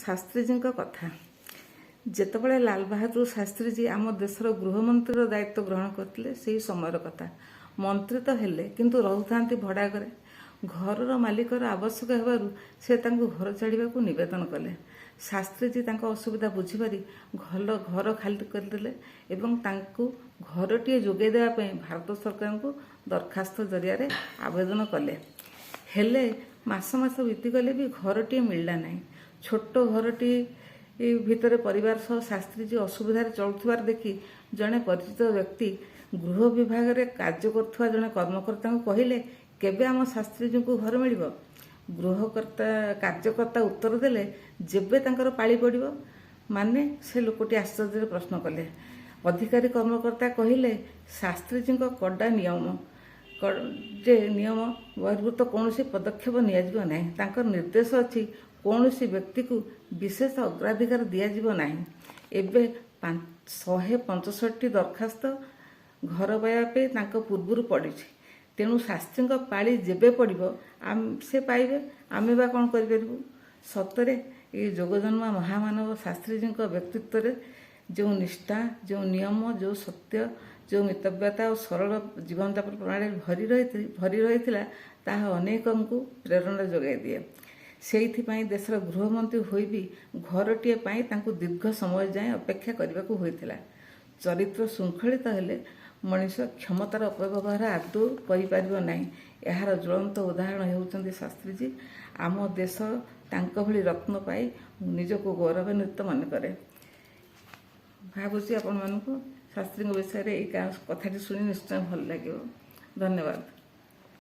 ଶାସ୍ତ୍ରୀଜୀଙ୍କ କଥା। ଯେତେବେଳେ ଲାଲ ବାହାଦୁର ଶାସ୍ତ୍ରୀଜୀ ଆମ ଦେଶର ଗୃହମନ୍ତ୍ରୀର ଦାୟିତ୍ୱ ଗ୍ରହଣ କରିଥିଲେ, ସେହି ସମୟର କଥା। ମନ୍ତ୍ରୀ ତ ହେଲେ, କିନ୍ତୁ ରହୁଥାନ୍ତି ଭଡ଼ା ଘରେ। ଘରର ମାଲିକର ଆବଶ୍ୟକ ହେବାରୁ ସେ ତାଙ୍କୁ ଘର ଛାଡ଼ିବାକୁ ନିବେଦନ କଲେ। ଶାସ୍ତ୍ରୀଜୀ ତାଙ୍କ ଅସୁବିଧା ବୁଝିପାରି ଘର ଖାଲି କରିଦେଲେ ଏବଂ ତାଙ୍କୁ ଘରଟିଏ ଯୋଗାଇ ଦେବା ପାଇଁ ଭାରତ ସରକାରଙ୍କୁ ଦରଖାସ୍ତ ଜରିଆରେ ଆବେଦନ କଲେ। ହେଲେ ମାସ ମାସ ବିତିଗଲେ ବି ଘରଟିଏ ମିଳିଲା ନାହିଁ। ଛୋଟ ଘରଟି ଭିତରେ ପରିବାର ସହ ଶାସ୍ତ୍ରୀଜୀ ଅସୁବିଧାରେ ଚଳୁଥିବାର ଦେଖି ଜଣେ ପରିଚିତ ବ୍ୟକ୍ତି ଗୃହ ବିଭାଗରେ କାର୍ଯ୍ୟ କରୁଥିବା ଜଣେ କର୍ମକର୍ତ୍ତାଙ୍କୁ କହିଲେ, "କେବେ ଆମ ଶାସ୍ତ୍ରୀଜୀଙ୍କୁ ଘର ମିଳିବ?" ଗୃହକର୍ତ୍ତା କାର୍ଯ୍ୟକର୍ତ୍ତା ଉତ୍ତର ଦେଲେ, "ଯେବେ ତାଙ୍କର ପାଳି ପଡ଼ିବ।" "ମାନେ?" ସେ ଲୋକଟି ଆଶ୍ଚର୍ଯ୍ୟରେ ପ୍ରଶ୍ନ କଲେ। ଅଧିକାରୀ କର୍ମକର୍ତ୍ତା କହିଲେ, "ଶାସ୍ତ୍ରୀଜୀଙ୍କ କଡ଼ା ନିୟମ ଯେ ନିୟମ ବହିର୍ଭୂତ କୌଣସି ପଦକ୍ଷେପ ନିଆଯିବ ନାହିଁ। ତାଙ୍କର ନିର୍ଦ୍ଦେଶ ଅଛି, କୌଣସି ବ୍ୟକ୍ତିକୁ ବିଶେଷ ଅଗ୍ରାଧିକାର ଦିଆଯିବ ନାହିଁ। ଏବେ 165 ଦରଖାସ୍ତ ଘର ପାଇବା ପାଇଁ ତାଙ୍କ ପୂର୍ବରୁ ପଡ଼ିଛି। ତେଣୁ ଶାସ୍ତ୍ରୀଙ୍କ ପାଳି ଯେବେ ପଡ଼ିବ, ସେ ପାଇବେ। ଆମେ ବା କ'ଣ କରିପାରିବୁ?" ସତରେ ଏଇ ଯୋଗଜନ୍ମା ମହାମାନବ ଶାସ୍ତ୍ରୀଜୀଙ୍କ ବ୍ୟକ୍ତିତ୍ୱରେ ଯେଉଁ ନିଷ୍ଠା, ଯେଉଁ ନିୟମ, ଯେଉଁ ସତ୍ୟ, ଯେଉଁ ମିତବ୍ୟୟିତା ଓ ସରଳ ଜୀବନଯାପନ ପ୍ରଣାଳୀ ଭରି ରହିଥିଲା, ତାହା ଅନେକଙ୍କୁ ପ୍ରେରଣା ଯୋଗାଇ ଦିଏ। ସେଇଥିପାଇଁ ଦେଶର ଗୃହମନ୍ତ୍ରୀ ହୋଇ ବି ଘରଟିଏ ପାଇଁ ତାଙ୍କୁ ଦୀର୍ଘ ସମୟ ଯାଏଁ ଅପେକ୍ଷା କରିବାକୁ ହୋଇଥିଲା। ଚରିତ୍ର ଶୃଙ୍ଖଳିତ ହେଲେ ମଣିଷ କ୍ଷମତାର ଅପବ୍ୟବହାର ଆଦୌ କରିପାରିବ ନାହିଁ। ଏହାର ଜ୍ୱଳନ୍ତ ଉଦାହରଣ ହେଉଛନ୍ତି ଶାସ୍ତ୍ରୀଜୀ। ଆମ ଦେଶ ତାଙ୍କ ଭଳି ରତ୍ନ ପାଇ ନିଜକୁ ଗୌରବାନ୍ୱିତ ମନେ କରେ। ଭାବୁଛି ଆପଣମାନଙ୍କୁ ଶାସ୍ତ୍ରୀଙ୍କ ବିଷୟରେ ଏଇ କଥାଟି ଶୁଣି ନିଶ୍ଚୟ ଭଲ ଲାଗିବ। ଧନ୍ୟବାଦ।